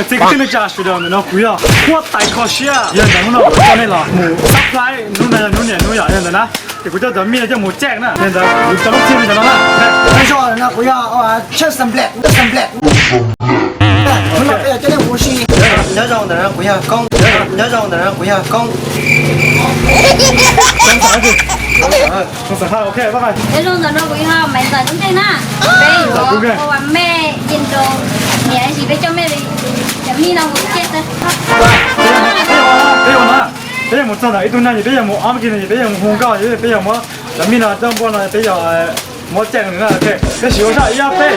Txij kwv tij neej tsa sawv daws, ntawm no kuv yog huab tais kho siab, yog ntawm hnub no kuv coj nej los mus subscribe, hnub no yog hnub niam hnub yom, yog ntawm na, ces kuv coj cov mij no coj mus caj na, yog ntawd kuv coj lub txim li cov no na. Nyob zoo, ntawm no kuv yog Tsheej Xeem Nplem, Xeem Nplem. Hnub no peb yuav coj nej mus ua si. Nyob zoo, ntawm no kuv yog Koob. Nyob zoo, ntawm no kuv yog Koob. Nyob zoo, ntawm no kuv yog Maiv Ntxawm Ntxoov Ntxeej na. Peb yuav ua mej yeej rau niam, tab sis peb coj mej li cov mij no mus caj xwb. Peb yuav mus txog ntawm ib tug neeg ces peb yuav mus ob kis no ces peb yuav mus hu nkauj, peb yuav muab cov mij no coj npuaj no peb yuav muab caj nws na. Tab sis ua zaj ib ob peb,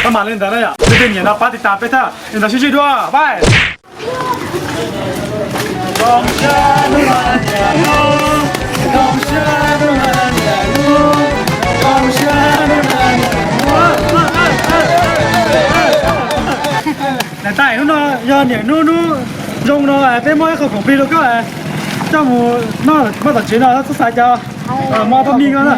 tab mam li ntawd na yom, leej twg nyiam no pab tiv tas peb thiab. Li ntawd sib ntsib dua, bye. Niam tais, hnub no yog niam hnub, hnub zoo no peb muab ib qho khoom plig rau koj coj mus noj maj tom tsev no, txhob xav cas, muab pab mij no na.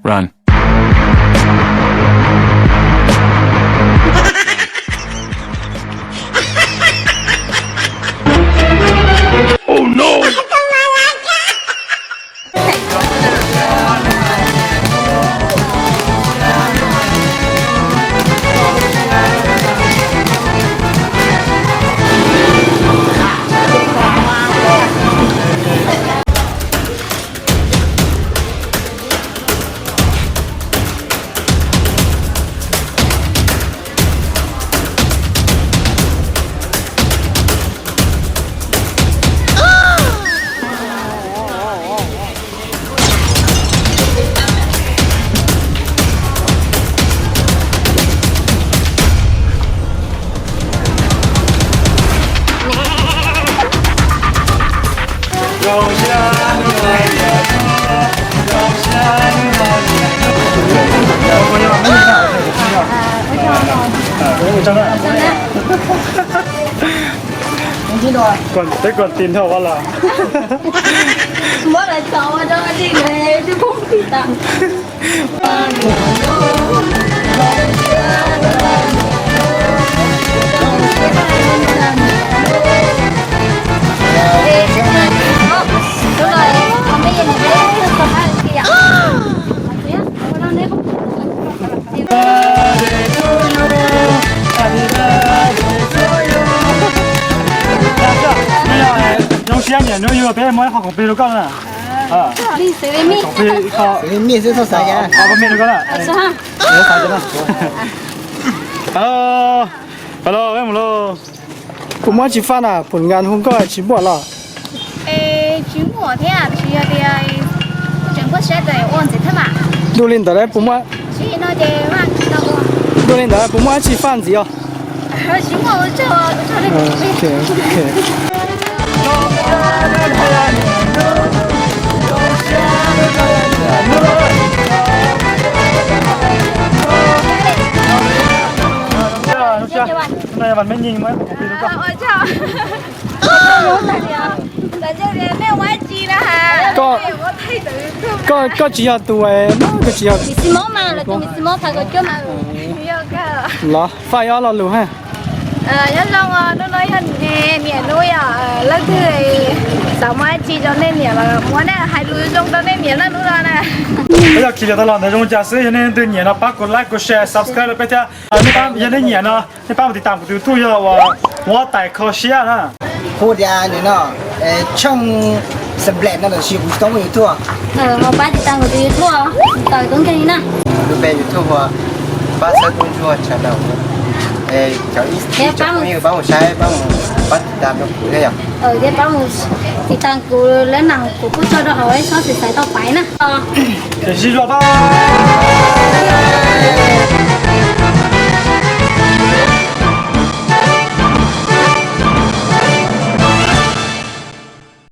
Run. Oh no! Peb còn tìm thầu bao giờ? Muab lawv tso ua rau dij lawv twb poob pis tas. Zoo siab niam hnub yug peb muab ib qho khoom plig rau koj na. Khoom plig ib qho, pab pab mij rau koj na. Hello, hello, peb mus lauj. Puas muaj tsis faj na, pum nkas hu nkauj tsis muaj los? Tsis muaj thiab, tab sis yog tias tseem npaj siab ces ua ntxiv thiab mas. Ntu li ntawd puas muaj, ntu li ntawd puas muaj dab tsi faj ntxiv os? Koj tsis yog tus, koj tsis yog los faj ob lo lus ha. Nyob zoo, hnub no yog niam hnub yom, leej twg xav muab dab tsi rau nej niam los muab na, hais lus zoo rau nej niam na hnub no na. Yog khi yog tau los ntawd zoo cas xwb, yog nej leej twg nyiam no pab kuv like, kuv share, subscribe rau peb thiab. Yog nej nyiam no nej pab mus tiv tam kuv tus YouTube yog uas Huab Tais Kho Siab na. Hu tias nim no Tsheej Xeem Nplem no tab sis kuv tsis tau muaj YouTube. Ho pab tiv tas kuv tus YouTube, tawm tub nkeeg li na. Lub npe YouTube ua Pab Xawb Tub Ntsuag Channel. Cov ib tsoom phooj ywg pab mus saib, pab mus pab tiv tas rau kuv thiab yom. Thiab pab mus tiv tas kuv lab na, kuv kuj tso rau hauv ib tsob xaiv xaiv tau pais na. Tiam sis los tau.